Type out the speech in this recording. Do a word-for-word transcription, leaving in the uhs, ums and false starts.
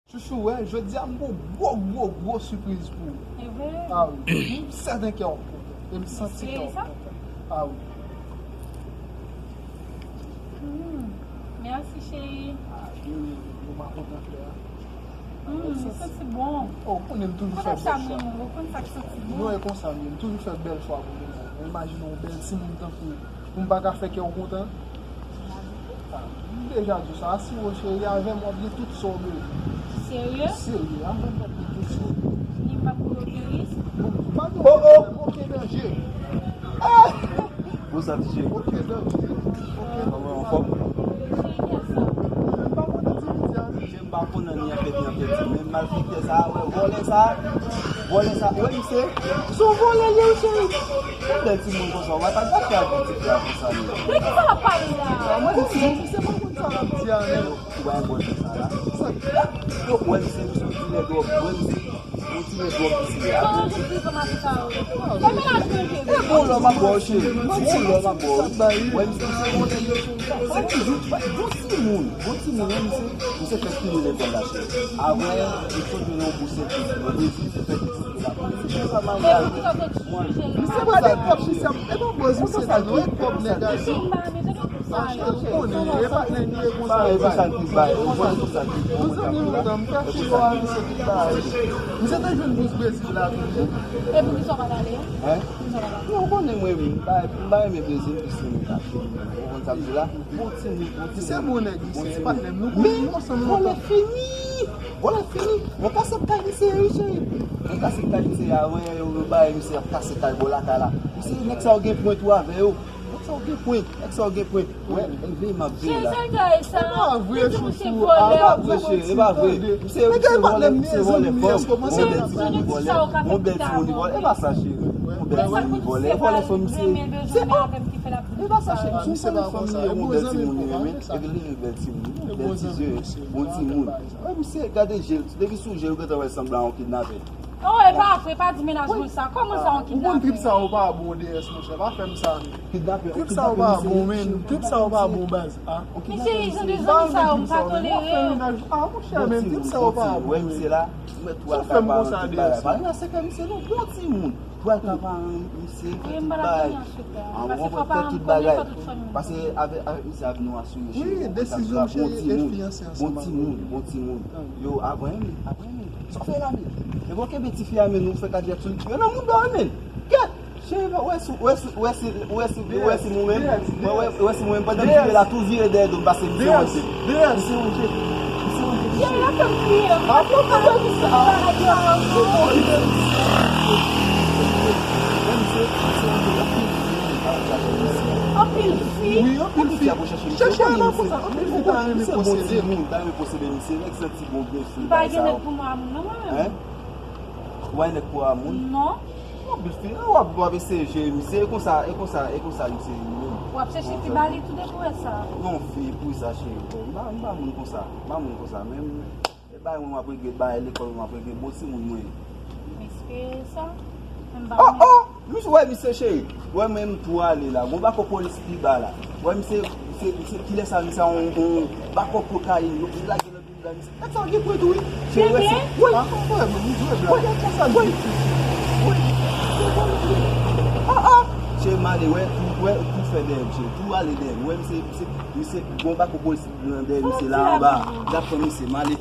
Chouchou, wè, jodi a m gon gwo, gwo, gwo sipriz pou ou. E vre? A wi. M sèten ke w ap kontan. E m santi ke w ap kontan. A wi. Hmm. Mèsi, cheri. A, de rien, mwen kontan frè a. Hmm, santi bon. Oh, ou konnen m toujou fè bèl chwa. Ou konn sa k santi bon. Non, e konsa m ye. M toujou fè bèl chwa pou moun. Imajine yon bèl timoun tankou ou. Pou m pa ka fè kè w kontan? Ah, m deja di w sa, asire w cheri, avè m w ap gen tout sa w bezwen. Serye? Serye, avè m w ap gen tout sa w bezwen. Ni m pa pou okenn risk? Bon, pa gen okenn danje. Ah! Bon, sa ti cheri. Okenn danje. Okenn danje. Anfòm? Cheri, kè sa? M pa konn di misye a. M pa konn anyen anfèt, anfèt, men malfektè sa a, wè, vòlè sa a, vòlè sa a, wè, misye, se yon vòlè li ye, wi, cheri. Yon bèl timoun konsa, w pa ta dwe fè ak yon ti frè konsa, non. De ki sa w ap pale la? Mwen, misye, misye pa konn sa l ap di a, non. Ou pa wè vòlè sa la? Yo, wè, misye, misye, yon ti nèg dwòg, wè, misye. Yon ti nèg dwòg isi a. Bon, ou di kòman se sa yo. Se menaj mwen, cheri. E bon lò m ap ba w, cheri. Bon lò m ap ba w. Wè, misye, se yon nèg, cheri. Bon timoun, bon timoun, wè, misye, misye fè pi lwen lèkòl la, cheri. Avè, li sot jwenn yon bon sèvis, yon bon sèvis, fè pi lwen la. Se konsa m al la. Mwen, misye pa gen kòb, misye, e pa boz misye ta non, e kòb nèg a. Sa, cheri, ou konnen, e patnè m ye konsa. Ou konnen sa ki bay, ou konnen sa ki bay. Bon zanmi lontan, m fè filo a misye tout bagay. Misye te jwenn bous Brezil la tou. E pou kisa w pa t ale? Hein? Pou kisa w pa t ale? Non, ou konnen mwen, m pa, m pa renmen Brezil, plis renmen Kachik. Ou konn sa m di la? Bon timoun, bon timoun. Misye bon nèg, misye, e patnè m, nou konnen nou ansanm lontan. Vòlè fini! Vòlè fini! Yon kasèt kay misye, wi, cheri. Yon kasèt kay misye, a, wè, yo, yo bay misye ap kase kay bò lakay la. Misye, nèg sa yo gen pwen tou avè yo. Nèg sa yo gen pwen, nèg sa yo gen pwen. Wè, leve m ap veye la. Cheri, sa l ta ye sa? E pa vre, chouchou. E pa vre, cheri, e pa vre. Misye, misye vòlè, misye vòlè fanm. Yon bèl timoun li vòlè, yon bèl timoun li vòlè. E pa sa, cheri. Yon bèl timoun li vòlè. E vòlè fanm, misye. E pa sa, cheri. Misye vòlè fanm, misye yon bèl timoun li renmen. Epi li yon bèl timoun. Bèl ti je, bon timoun. Wè, misye, gade je l. Depi sou je l, ou gentan wè sanble a yon kidnapè. Oh, e pa vre, pa di menaj mwen sa. Kòman sa yon kidnapè? Ou konn trip sa yo pa bon, D S, monchè, pa fè m sa. Trip sa yo pa bon, men. Trip sa yo pa bon, baz. Mesye, jan de zanmi sa yo, m pa tolere. Ah, monchè, men trip sa yo pa bon, men. Sa w fè m konsa, D S. Pa nan sekrè misye non, bon timoun. Pral ka paran misye, fè tout bagay. An, ou konprann, fè tout bagay. Paske avèk, avèk misye ap nou asire cheri. Wi, desizyon m cheri e fiyanse ansanm avè w. Bon timoun, bon timoun. Yo, aprann, aprann. Sa w fè la, men? E bon, kenbe tifi a, men, nou fè kadilak sou li. Yo nan mouda w, men. Kèt! Cheri, wè si, wè si, wè si, wè si, wè si mwen menm. Mwen, wè, wè si mwen menm, pandan m vire la, tou vire dèyè do m, pase misye wè se. Misye wè se. Misye wè se. Yo, yo fè m kriye. Anpil fi. Wi, anpil fi. Chèche a nan konsa, anpil fi ta renmen posede. Ta renmen posede misye, nèg santi bon byen fi. M pa gen nèg pou mwen a moun non, mwen menm. Hein? Ou pa gen nèg pou a moun? Non. Anpil fi, w ap, w ap eseye jere misye, e konsa, e konsa, e konsa misye vini menm. W ap chèche fi ba li tou depi w wè sa. Non, fi, pou sa cheri, m pa, m pa moun konsa, m pa moun konsa, men e bay mwen m ap regle, bay lekòl mwen m ap regle, bon timoun mwen ye. M espere sa. Men m pa. Oh, oh! Misye, wè misye cheri. Wè mwen m tou ale la. Gon bako polis pi ba la. Wè misye, misye, misye, kilè sa misye a yon, yon bako kokayin. Yo lage nan bib la misye. Nèg sa gen pwen tou wi. Cheri, wè se. Wi. Ah, wè, mwen m jwe blag. Wè, konsa l di. Wi. Ah, ah. Cheri, m ale, wè, tou, wè, tou fè dèyè m, cheri. Tou ale dèyè m. Wè misye, misye, misye, gon bako polis nan dèyè misye la anba. Gad fè misye, m ale.